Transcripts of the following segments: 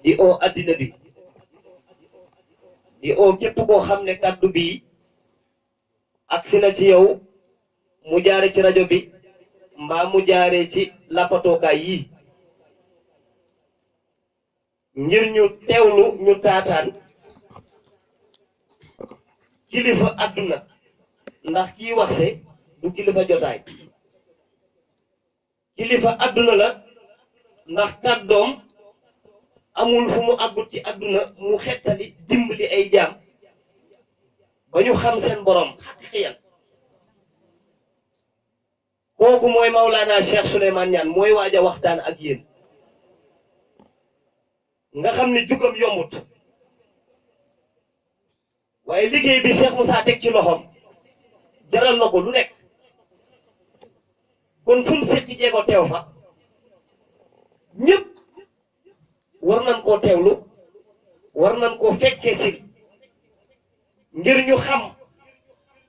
di oo addina bi di oo képp koo xam ne kàddu bi agsi na ci yow mu jaare ci rajo bi mbaa mu jaare ci lappatookaay yi ngir ñu teewlu ñu taataan kilifa adduna ndax kii waxse du kilifa jotaay kilifa adduna la ndax kàddoom amul fu mu àggut ci adduna mu xettali dimbali ay jaam ba ñu xam seen borom xaqiqiyan kooku mooy Maulana Cheikh Souleymane Niane mooy waaj a waxtaan ak yéen nga xam ne jugam yombut waaye liggéey bi Cheikh Moussa teg ci loxoom jaral na ko lu nekk kon fu mu seqi jeego teew fa ñëpp war nañ koo teewlu war nañ koo fekkee si ngir ñu xam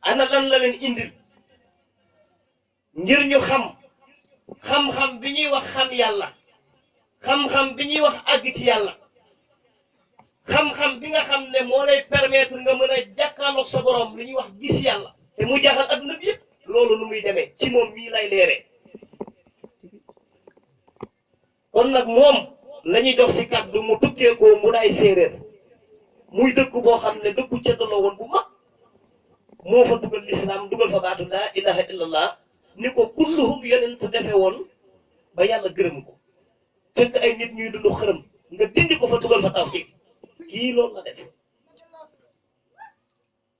ana lan la leen indil ngir ñu xam-xam bi ñuy wax xam yàlla xam-xam bi ñuy wax àgg ci yàlla xam-xam bi nga xam ne moo lay permettre nga mën a jàkkaarloog sa borom li ñuy wax gis yàlla te mu jaaxal adduna bi yëpp loolu lu muy demee ci moom mii lay leeree kon nag moom la ñuy dox si kàddu mu tukkee ko mu day séeréer muy dëkk boo xam ne dëkku ceddaloo woon bu mag moo fa dugal lislaam dugal fa baatu laa ilaha illallah ni ko kulluhum yeneen sa defe woon ba yàlla gërëm ko fekk ay nit ñuy dund xërëm nga dindi ko fa dugal fa tawfiq kii loolu la def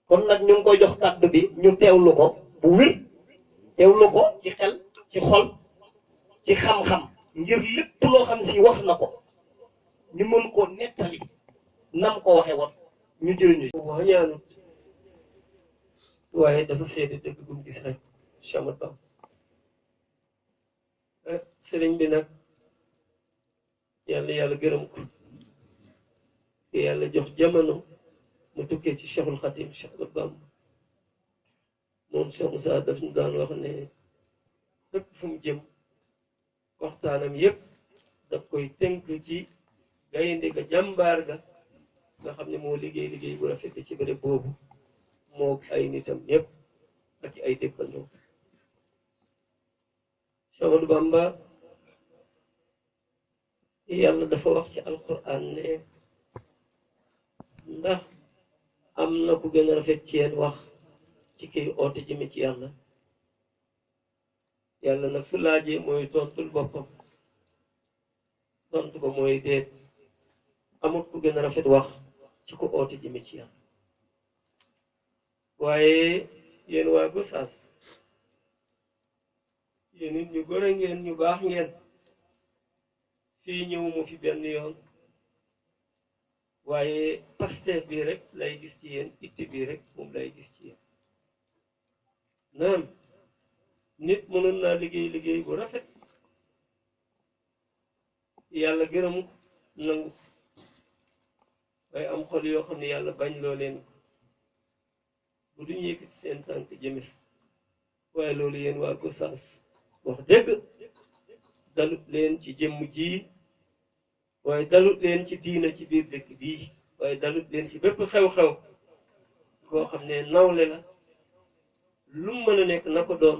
kon nag ñu ngi koy jox kàddu bi ñu teewlu ko bu wér teewlu ko ci xel ci xol ci xam-xam ngir lépp loo xam si wax na ko ñu mën koo nettali nam ko waxe woon ñu jëriñu wax ñaanu waaye dafa seeti dëgg bu mu gis rek chamat bam sëriñ bi nag yàlla gërëm ko te yàlla jox jamono mu tukkee ci Cheikhul Khadim Cheikh Bamba moom Cheikh Moussa daf ñu daan wax ne fépp fu mu jëm waxtaanam yépp daf koy tënk ci gaynde ga jàmbaar ga nga xam ne moo liggéey bu rafet ci bërëb boobu moo ay nitam ñëpp ak ay dëkkandoo Cheikh Bamba yàlla dafa wax ci alquran ne ndax am na ku gën a rafet ci yéen wax ci kii oote jëme ci yàlla yàlla nag su laajee mooy tontul boppam tontu ko mooy déet amul ku gën a rafet wax ci ko oote jëme ci yàlla waaye yéen waa Gossas yéen nit ñu gore ngeen ñu baax ngeen fii ñëw mu fi benn yoon waaye Pastef bi rek lay gis ci yéen itti bi rek moom lay gis ci yéen naam nit mënoon naa liggéey bu rafet yàlla gërëm nangu waaye am xol yoo xam ne yàlla bañ loo leen bu duñu yëkkati seen tànk jëme waaye loolu yéen waa Gossas wax dëgg dalut leen ci jëmm ji waaye dalut leen ci diina ci biir dëkk bii waaye dalut leen ci bépp xew-xew koo xam ne nawle la lu mu mën a nekk na ko doon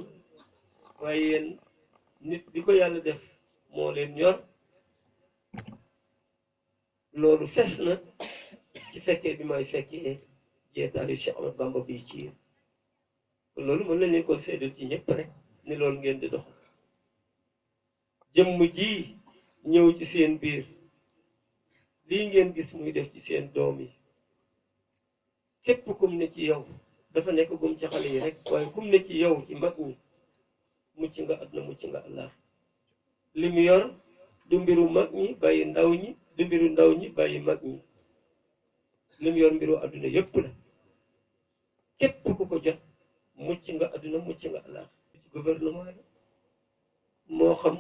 waaye yéen nit bi ko yàlla def moo leen ñor loolu fes na ci fekkee bi may fekkee jeetaayu Cheikh Ahmad Bamba bii ci yéen loolu mën nañ leen ko séddal ci ñëpp rek ni loolu ngeen di dox jëmm ji ñëw ci seen biir lii ngeen gis muy def ci seen doom yi képp kum ne ci yow dafa nekk gum ci xale yi rek waaye kum ne ci yow ci mag ñi mucc nga àdduna mucc nga àllaax li mu yor du mbiru mag ñi bàyyi ndaw ñi du mbiru ndaw ñi bàyyi mag ñi li mu yor mbiru àdduna yépp la képp ku ko jot mucc nga àdduna mucc nga àllaax ci gouvernement la moo xam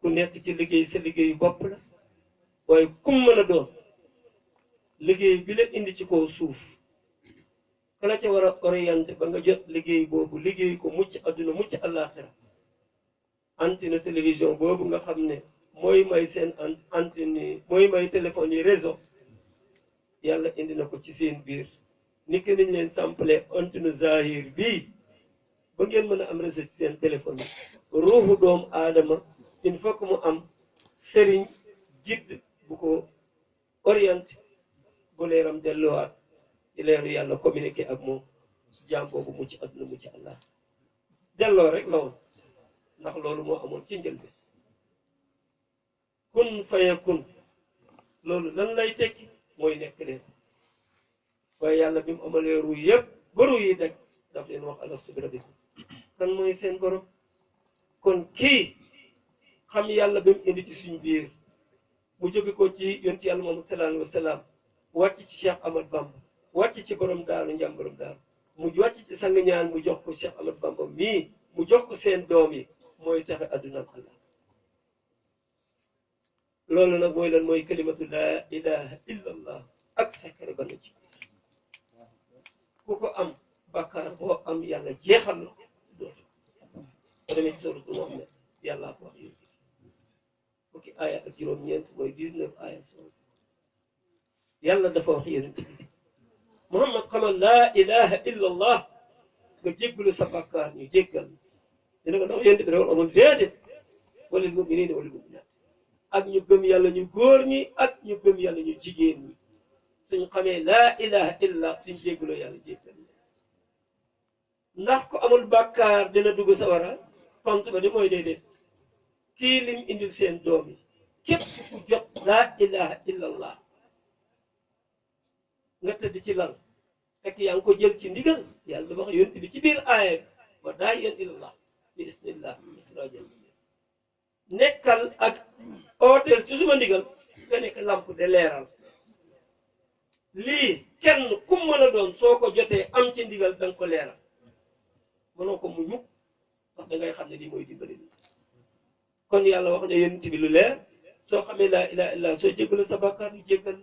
ku nekk ci liggéey sa liggéeyu bopp la waaye kum mën a doon liggéey bi la indi ci kaw suuf kala ca war a orienté ba nga jot liggéey boobu liggéey ko mucc àdduna mucc àllaaxira antenne télévision boobu nga xam ne mooy may seen antenne mooy may téléphone yi réseau yàlla indi na ko ci seen biir ni ki nañ leen sample antenne zahir bii ba ngeen mën a am réseau ci seen téléphone yi ruuxu doomu aadama il faut que mu am sëriñ guide bu ko orienté bu leeram delluwaat ci leeru yàlla communiqué ak moom jaam boobu mu ci àdduna mu ci àllaa delloo rek la woon ndax loolu moo amoon ci njëlbi kun fayakun loolu lan lay tekki mooy nekk leen waaye yàlla bi mu amalee ru yëpp ba ru yi daj daf leen wax alastu bi rabbikum kan mooy seen borom kon kii xam yàlla bi mu indi ci suñ biir mu jóge ko ci yonti yàlla Muhammad sallallahu alayhi wa sallam wàcc ci Cheikh Ahmad Bamba wàcc ci borom daaru njàm borom daaru mu wàcc ci sang ñaan mu jox ko Cheikh Ahmad Bamba mii mu jox ko seen doom yi mooy taxe adduna ak Allah loolu nag mooy lan mooy kalimatu laa ilaha illa allah ak secret ba na ci ku ko am bàkkaar boo am yàlla jeexal la dootu ko demee ci suratul Muhammad yàllaa ko wax yéen fukki aaya ak juróom-ñeent mooy 19 aaya yàlla dafa wax yonent bi Muhammad xamal laa ilaha illa allah nga jéggalu sa bàkkaar ñu jéggal dina ko ndax yonent bi dafa amul déedéet walil muminina walil muminat ak ñu gëm yàlla ñu góor ñi ak ñu gëm yàlla ñu jigéen ñi suñ xamee laa ilaha illa suñ jéggaloo yàlla jéggal ndax ko amul bàkkaar dina dugg sawara tontu ba di mooy déedéet kii lim indil seen doom yi képp ku jot laa ilaha illa allah nga tëdd ci lal fekk yaa ngi ko jël ci ndigal yàlla dafa wax yonent bi ci biir aaya bi wa daa'iyan ilallah bi isnillah siraajan nekkal ak ooteel ci suma ndigal nga nekk lamp de leeral lii kenn ku mën a doon soo ko jotee am ci ndigal danga ko leeral mënoo ko mu mukk ndax da ngay xam ne lii mooy dimbali bi kon yàlla wax ne yonent bi lu leer soo xamee laa ilaha illa soo jéggalu sa bàkkaar ñu jéggal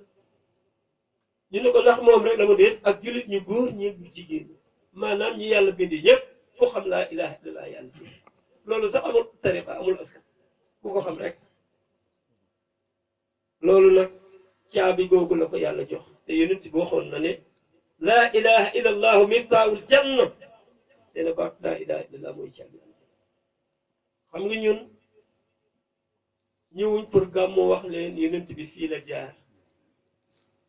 ñu ne ko ndax moom rek la mu déet ak jullit ñu góor ñi ñu jigéen ñi maanaam ñi yàlla bindi ñëpp ku xam laa ilaha illallah yàlla bi loolu sax amul tariqa amul askan ku ko xam rek loolu nag caabi googu la ko yàlla jox te yonent bi waxoon na ne laa ilaha illallah miftaahul janna te ne baat laa ilaha illallah mooy caabi xam nga ñun ñëwuñ pour gàmmu wax leen yonent bi fii la jaar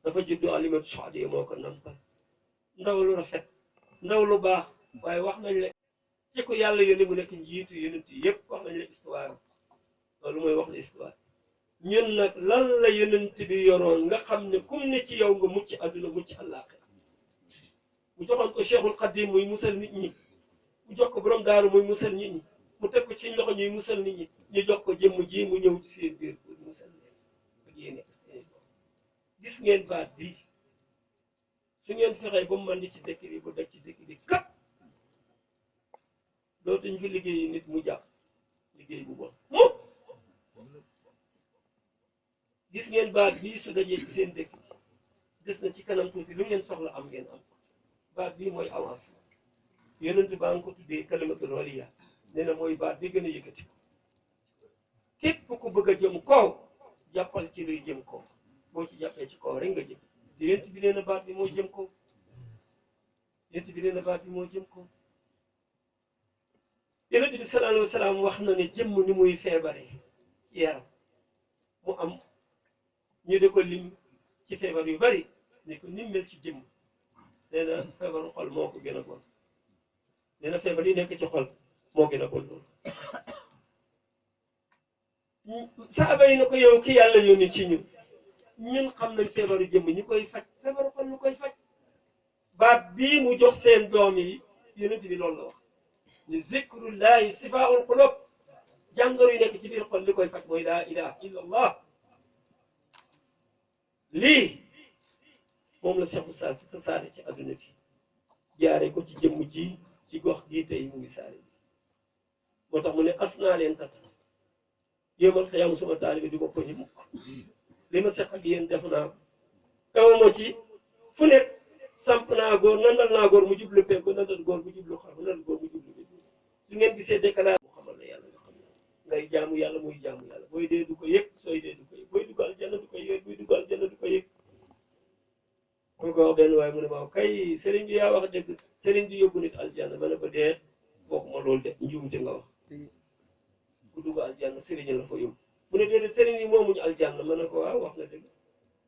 dafa juddu alimatu saadiya moo ko nampal ndaw lu rafet ndaw lu baax waaye wax nañ la ci ko yàlla yónni mu nekk njiitu yonent yi yëpp wax nañ la histoire loolu mooy wax la histoire ñun nag lan la yonent bi yoroon nga xam ne kum ne ci yow nga mucc àdduna mucc àllaaxira mu joxoon ko Cheikhul Xadim muy musal nit ñi mu jox ko borom daaru muy musal nit ñi mu teg ko ci loxo ñuy musal nit ñi ñu jox ko jëmm ji mu ñëw ci seen biir pour musal leen ak yéene gis ngeen baat bii su ngeen fexee ba mu mën di ci dëkk bi bu daj ci dëkk bi kat dootuñ fi liggéeyi nit mu jàpp liggéey bu bon mukk gis ngeen baat bii su dajee ci seen dëkk des na ci kanam tuuti lu ngeen soxla am ngeen am baat bii mooy avance yonent baa nga ko tuddee kalimatul waliya nee na mooy baat bi gën a yëkkati képp ku bëgg a jëm kaw jàppal ci luy jëm kaw boo ci jàppee ci kaw rek nga jëm te yonent bi nee na baat bi moo jëm kaw yonent bi nee na baat bi moo jëm kaw yonent bi sallallahu alayhi wa sallam wax na ne jëmm ni muy feebare ci yaram mu am ñu de ko lim ci feebar yu bari ni ko nim mel ci jëmm nee na feebaru xol moo ko gën a bon nee na feebar yi nekk ci xol moo gën a bon loolu saaba yi na ko yow ki yàlla yónni ci ñun xam nañ feebaru jëmm ñi koy faj feebaru xol ñu koy faj baat bii mu jox seen doom yi yonent bi loolu la wax ni zikrullahi sifaa'ul qulub jàngoro yi nekk ci biir xol li koy faj mooy laa ilaha illa allah lii moom la Cheikh Moussa si tasaare ci adduna bi jaare ko ci jëmm ji ci gox gii tey mu ngi saare bi moo tax mu ne as naa leen tat yéemal xëyam suma taalibe di ma ko ñu mukk li ma seq ak yéen def naa ko ewuma ci fu nekk samp naa góor nandal naa góor mu jublu penku nandal góor mu jublu xar nandal góor mu jublu bi su ngeen gisee déclaré mu xamal la yàlla nga xam ngay jaamu yàlla muy jaamu yàlla booy dee du ko yëg sooy dee du ko yëg booy dugg aljanna du ko yëg buy dugg aljanna du ko yëg mu ko wax benn waaye mu ne waaw kay sëriñ bi yaa wax dëgg sëriñ bi yóbbu nit aljanna ma ne ko dee waxuma loolu de njuumte nga wax ku dugg aljanna sëriñ la fa yóbbu mu ne déedéet sëriñ yi moomuñu aljanna ma ne ko waaw wax na dëgg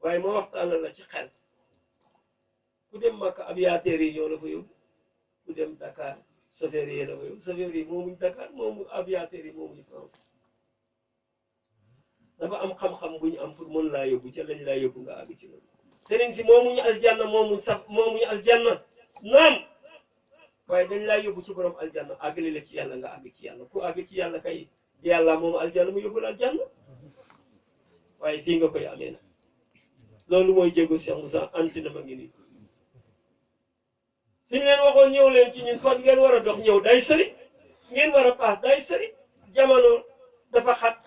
waaye ma waxtaanal la ci xel ku dem Makka aviateur yi ñoo la fa yóbbu ku dem Dakar chauffeur yi la fa yóbbu chauffeur yi moomuñ Dakar moomu aviateur yi moomuñu France dafa am xam-xam bu ñu am pour mën laa yóbbu ca lañ laa yóbbu nga àgg ci loolu sëriñ si moomuñu aljanna moomuñu aljanna naam waaye dañ laa yóbbu ci borom aljanna àggali la ci yàlla nga àgg ci yàlla ku àgg ci yàlla kay yàlla moom aljanna mu yóbbul aljanna waaye fii nga koy amee nag loolu mooy jéego Cheikh Moussa antina ma ngi nii suñ leen waxoon ñëw leen ci ñun kon ngeen war a dox ñëw day sori ngeen war a paas day sori jamono dafa xat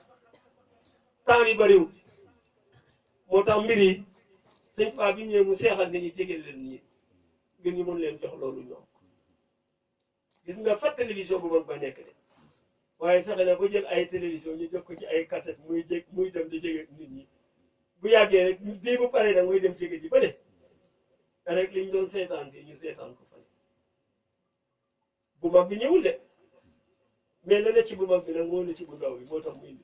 temps bi bariwul moo tax mbir yi sëñ Paa bi ñëwee mu seexal nit ñi jege leen nii ngir ñu mën leen jox loolu ñoom gis nga fa télévision bu mag ba nekk de waaye fexe na ba jël ay télévision ñu jox ko ci ay cassette muy dem di jege nit ñi bu yàggee rek bii bu paree nag muy dem jege ji ba de rek liñ doon seetaan fii ñu seetaan ko fa bu mag bi ñëwul de mais la ne ci bu mag bi nag moo ne ci bu ndaw bi moo tax muy indi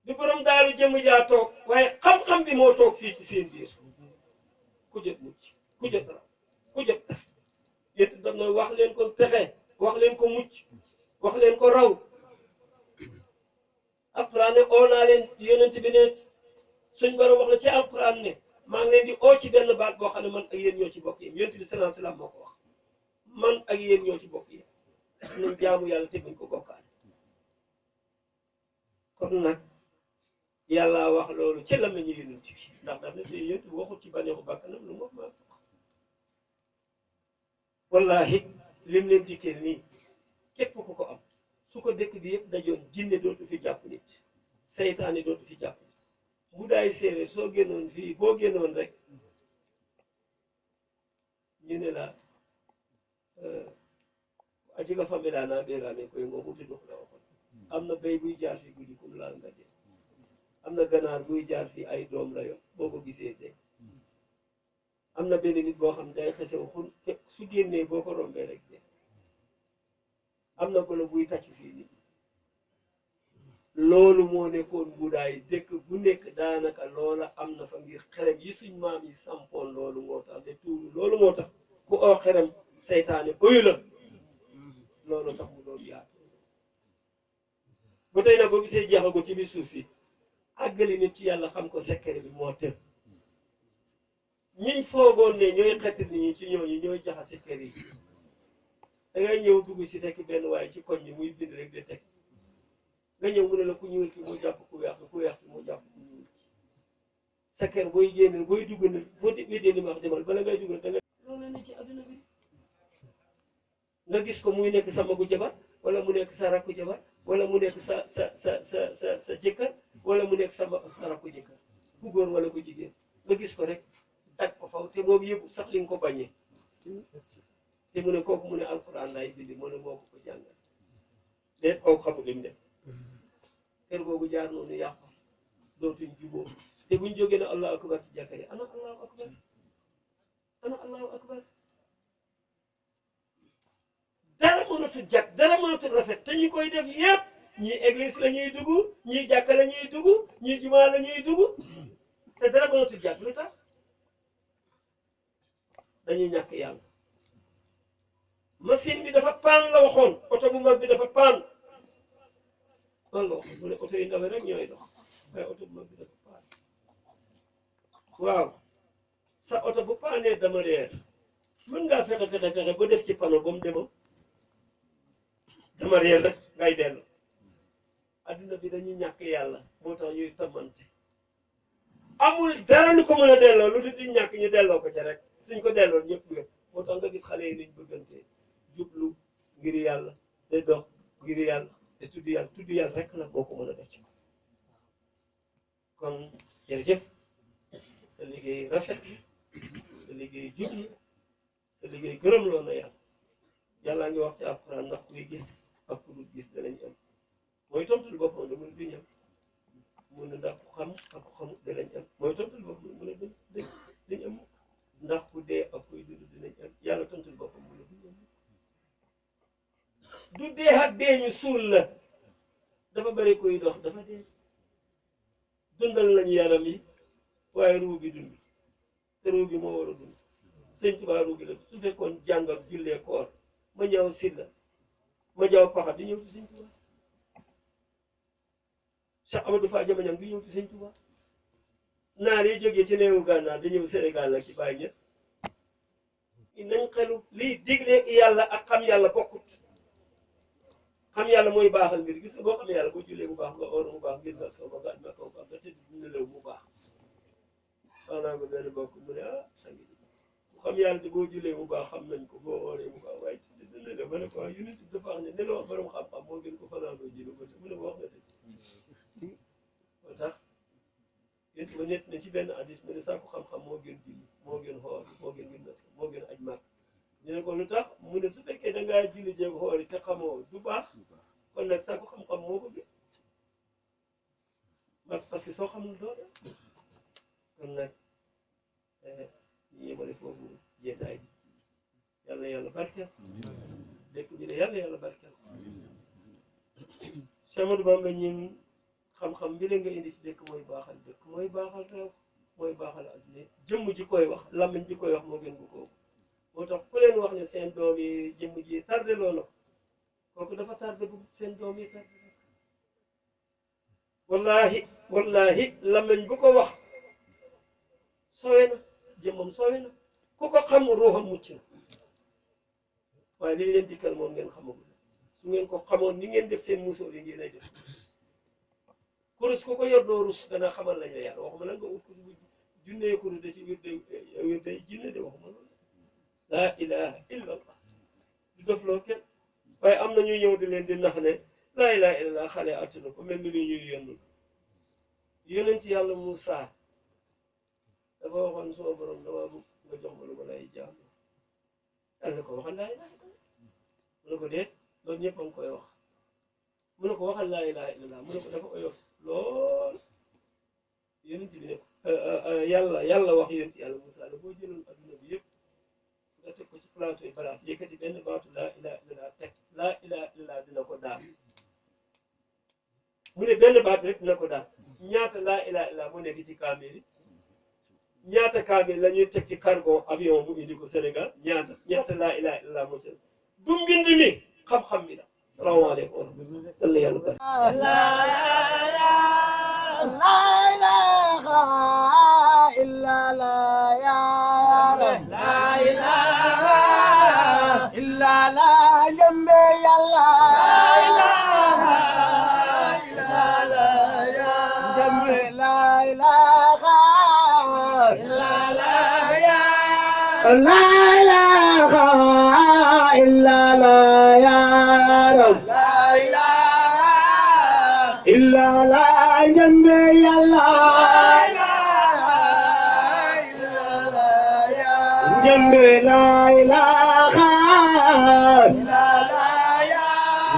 di borom daaru jëmm jaa toog waaye xam-xam bi moo toog fii ci seen biir ku jot mucc ku jot raw ku jot tax yéen dam na wax leen ko texe wax leen ko mucc wax leen ko raw alquran ne oo naa leen yonent bi ne suñ borom wax la ci alquran ne maa ngi leen di oo ci benn baat boo xam ne man ak yéen ñoo ci bokk yéen yonent bi sallallahu alayhi wasallam moo ko wax man ak yéen ñoo ci bokk yéen nañ jaamu yàlla te buñ ko bokkaale kon nag yàlla wax loolu ci la ñu yonent bi ndax daf ne te yonent bi waxut ci baneexu bàkkanam lu moom maa wallahi lim leen dikkee nii képp ku ko am su ko dëkk bi yëpp dajoon jinne dootu fi jàpp nit seytaane dootu fi jàpp nit bu daay séeréer soo génnoon fii boo génnoon rek ñu ne la aji nga famille naa beeraane koy ngoo muti dox la waxoon am na béy buy jaar fi guddi kum laal nga dee am na ganaar buy jaar fi ay doom la yo boo ko gisee dee am na benn nit boo xam day xesew xun su génnee boo ko rombee rek dee am na golo buy tàcc fii nit loolu moo nekkoon budaay dëkk bu nekk daanaka loola am na fa ngir xerem yi suñ maam yi sampoon loolu moo tax de tuuru loolu moo tax ku oo xerem seytaane oyu la loolu tax mu doon yaatu ba tey nag boo gisee jeexagu ci biir suuf si àggali nit ci yàlla xam ko secret bi moo tër ñiñ foogoon ne ñooy xett nit ñi ci ñooñu ñooy jaxase kër yi da ngay ñëw dugg si fekk benn waaye ci koñ bi muy bind rek de teg nga ñëw mu ne la ku ñuul ki mu jàpp ku weex ki mu jàpp ku ñuul ki sa kër booy génn booy dugg na boo weddee li ma wax demal bala ngay dugg da nga loolu ne ci adduna bi nga gis ko muy nekk sa magu jabar wala mu nekk sa rakku jabar wala mu nekk sa jëkkër wala mu nekk sa rakku jëkkër ku góor wala ku jigéen nga gis ko rek tag ko faw te moom yëpp sax li nga ko bañee te mu ne kooku mu ne alquran laay bindi mu ne moo ko jàngal déet kooku xamul li mu def kër googu jaar noonu yàqu dootuñ jubóo te buñ jógee ne allahu akbar ci jàkka yi ana allahu akbar ana allahu akbar dara mënatul jàkk dara mënatul rafet te ñi koy def yëpp ñii église la ñuy dugg ñii jàkka la ñuy dugg ñii jumaa la ñuy dugg te dara mënatul jàkk lu tax dañuy ñàkk yàlla machine bi dafa paan la waxoon oto bu mag bi dafa paan loolu la waxoon mu ne oto yi ndaw rek ñooy dox waaye oto bu mag bi dafa paan waaw sa oto bu paanee dama réer mën ngaa fexe ba def ci panneau ba mu demoon dama réer rek ngay dellu adduna bi dañuy ñàkk yàlla moo tax ñuy tamante amul dara lu ko mën a delloo lu di ñàkk ñu delloo ko ca rek suñ ko delloo ñëpp gën moo tax nga gis xale yi niñ bëggantee jublu ngir yàlla de dox ngir yàlla te tudd yàlla rek nag boo ko mën a def ci kon jërëjëf sa liggéey rafet sa liggéey jub sa liggéey gërëm loo na yàlla yàllaa ngi wax ci alquran ndax kuy gis ak ku dul gis danañ am mooy tontul boppam da mun duñ am mun na ndax ku xam ak ku xamut danañ am mooy tontul boppam mu ne duñ am ndax ku dee ak kuy dund dinañ am yàlla tontul boppam mu ne duñ am du dee ak dee ñu suul la dafa bëri kuy dox dafa dee dundal lañu yaram yi waaye ruu gi dund te ruu gi moo war a dund sëñ Tuubaa ruu gi la su fekkoon jàngal jullee koor ma ñëw silla ma jaw paxa di ñëw ci sëñ Tuubaa Cheikh Amadou Fa Jamañang di ñëw ci sëñ Tuubaa naar yi jógee ci néewu gànnaar di ñëw Sénégal nag ci Baay Ñas nañ xelu liy digle yàlla ak xam yàlla bokkut xam yàlla mooy baaxal mbir gis nga boo xam yàlla boo jullee bu baax nga oor mu baax ngir nas ko ba nga aj ma kaw baax nga tëdd nelaw bu baax wax naa ko benn bokk mu ne sangi bu xam yàlla te boo jullee bu baax xam nañ ko boo ooree bu baax waaye tëdd nelaw ma ne ko yonent bi dafa wax ne nelaw borom xam-xam moo gën ko fanaanoo ji ba mu ne ko wax nga dëgg moo tax yéen ba nett na ci benn hadis mu ne sàkku xam-xam moo gën julli moo gën xoor moo gën ngir nas moo gën aj màkk ñu ne ko lu tax mu ne su fekkee da ngaa julli jéeg xool yi te xamoo du baax kon nag sàkku xam-xam moo ko gën parce que soo xamul doo def kon nag ñu yemale foofu jeetaay bi yàlla barkeel dëkk bi ne yàlla barkeel Cheikh Ahmadou Bamba ñun xam-xam bi la nga indi si dëkk mooy baaxal dëkk mooy baaxal réew mooy baaxal adduna jëmm ji koy wax làmmiñ ji koy wax moo gën bu kooku moo tax ku leen wax ne seen doom yi jëmm ji tardé loolu kooku dafa tardé bu seen doom yi tardé wallahi làmmiñ bu ko wax sowe na jëmmam sowe na ku ko xam ruuxam mucc na waaye li leen dikkal moom ngeen xamagul su ngeen ko xamoon ni ngeen def seen musóor yi ngeen ay def kurus ku ko yor doo rus dana xamal lañ la yàlla waxuma la nga ut ko junnee kurus da ci wir day jinne de waxuma loolu laa ilaha illa allah du def loo kenn waaye am na ñuy ñëw di leen di nax ne laa ilaha illa allah xale attuna ko mel ni lu ñuy yónnul yónent ci yàlla Moussa dafa waxoon sama borom dama bëgg nga jox ma lu ma lay jaam yàlla ko waxal laa ilaha illa mu ne ko déet loolu ñëpp a ngi koy wax mu ne ko waxal laa ilaha illallah mu ne ko dafa oyof lool yonent bi ne ko yàlla wax yonent yàlla Moussa la boo jëloon adduna bi yëpp nga teg ko ci plateau yi balance yëkkati benn baatu laa ilaha illallah teg laa ilaha illallah dina ko daal mu ne benn baat rek dina ko daal ñaata laa ilaha illallah mu nekk ci kaamil ñaata kaamil la ñuy teg ci cargo avion bu indi ko Sénégal ñaata laa ilaha illallah moo ci du mbind mi xam-xam bi la salaamaaleykum yàlla yàlla bari la ilaha illa la ya rab la ilaha illa la jambe yàlla la ilaha illa la ya jambe la ilaha illa la ya la ilaha illa la ya rab illa la jambe yàlla